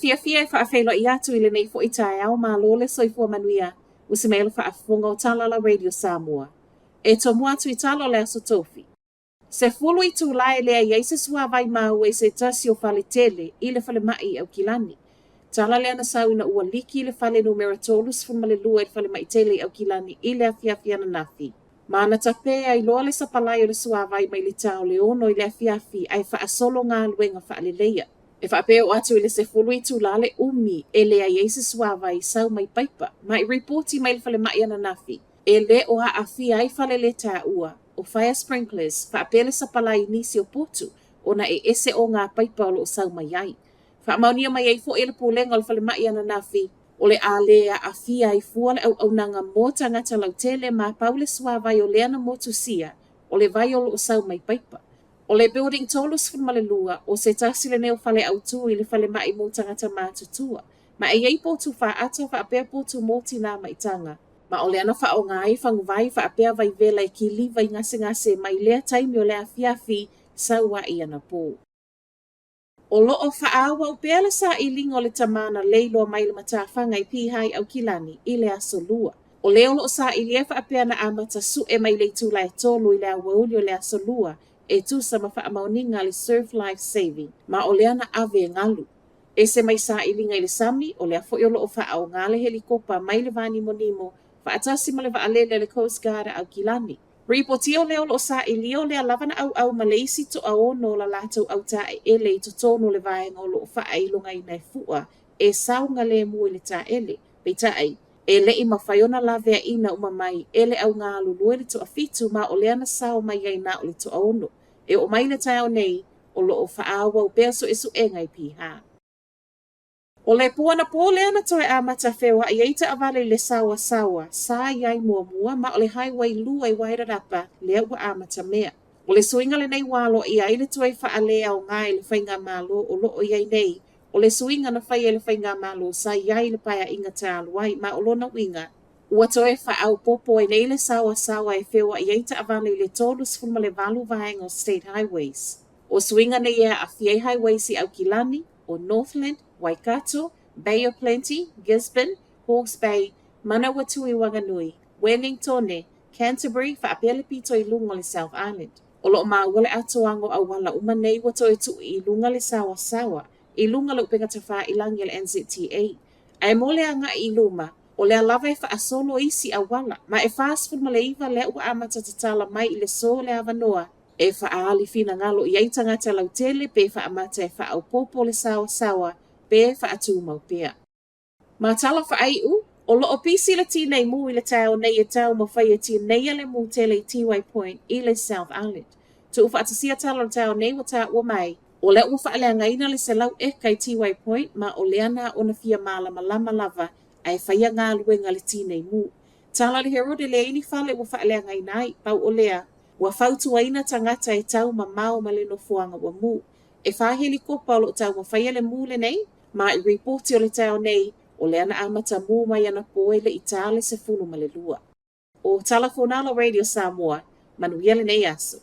fiafia e faafeiloai atu i lenei foi taeao, malo le soifua manuia, usi mai le faafofoga o Tala la Radio Samoa. E tomua atu i tala o le Aso Tofi. 10 itulā e leai ai se suāvai maua i se tasi o fale tele i le falemai i Aukilani. Tala lea na sau ina ua liki le fale numera 32 i le falemai tele i Aukilani i le afiafi ananafi. Ma na tapē ai loa le sapalai o le suāvai mai le ta o le 6 i le afiafi ae faasolo galuega faaleleia. E faapea oo atu i le 10 itulā le umi e leai ai se suāvai sau mai paipa ma i ripoti mai le falemai ananafi e le o aafia ai fale le taua o fire sprinklers faapea le sapalai i nisi o potu ona e ese o ngā paipa o lo o sau mai ai. Faamaonia mai ai foi e le Pulega o le Falemai ananafi o le a lē aafia ai fua le auaunaga mo tagata lautele ma pau le suāvai o lea na motusia o le vai o lo o sau mai paipa. O le Building 32 o se tasi lenei o fale autū i le falemai mo tagata matutua ma e i ai potu faata faapea potu mo tinā maitaga ma o lea na faaaoga ai faguvai faapea vaivela e kiliva i gasegase mai lea taimi o le afiafi sau ai anapō. O lo o faaauau pea le sailiga o le tamā na lei loa mai le matafaga i Piha i Aukilani i le Aso Lua. O le o lo o sailia e faapea na amata su'e mai le itula e 3 i le aoauli o le Aso Lua e tusa ma faamaoniga a le Surf Life Saving ma o lea na ave e galu. Ese mai sailiga i le sami, o lea foi o lo o faaaoga le helikopa mai le vānimonimo faatasi ma le vaalele a le Coast Guard a Aukilani. Ripotia o lea o lo o sailia o lea lava na ʻauʻau ma le isi toaono o la latou ʻautaʻeʻele i totonu o le vaega o lo o faailogaina e fuʻa e saogalemu i le taele. Peitai, e le i mafai ona laveaiina uma mai e le augalulue le toafitu ma o lea na sao mai ai na o le toaono. E oo mai le taeao nei, o lo o faaauau pea suesuega i Piha. O le pō anapō lea na toe amata feoaʻi ai taavale i le saoasaoa sa i ai muamua ma o le Highway 2 i Wairarapa lea ua amata mea. O le suiga lenei ua aloaia ai le toe faaleaoga i le faigamalo o lo o i ai nei o le suiga na faia e le faigamalo sa i ai i le paeaiga talu ai ma o lona uiga ua toe faaopoopo ai nei le saoasaoa e feoaʻi ai taavale i le 38 vaega o State Highways. O suiga nei e aafia ai highways i Aukilani, o Northland, Waikato, Bay of Plenty, Gisborne, Hawke's Bay, Manawatu i Wanganui, Wellingtone, Canterbury faapea le pito i luga o le South Island. O lo o maua le atoaga o auala uma nei ua toe tuu i luga le saoasaoa i luga o le upega tafailangi a le NZTA. Ae mo le agai i luma, o lea lava e faasolo isi auala, ma e 49 lea ua amata tatala mai i le sō le avanoa e faaali finagalo i ai tagata lautele pe faamata e faaopoopo le saoasaoa pe faatumau pea. Ma tala faaiu, o lo o pisi le tinei mu i le taeao nei e taumafai e tineia le mu tele i Tiwai Point i le South Island. Tuufaatasia tala o le taeao nei ua taua mai, o lea ua faaleagaina le 100 eka i Tiwai Point ma o lea na ona fia malamalama lava ae faia galuega le tinei mu. Tala le Herald e leai ni fale ua faaleagaina ai, pau o lea, ua fautuaina tagata e taumamao ma le nofoaga ua mu. E whā helikopa o lo o taumafaia le mu lenei, ma i ripoti o le taeao nei, o lea na amata mū mai anapō e le i tā le 12. O Tala Fonalo Radio Samoa, manuia lenei aso.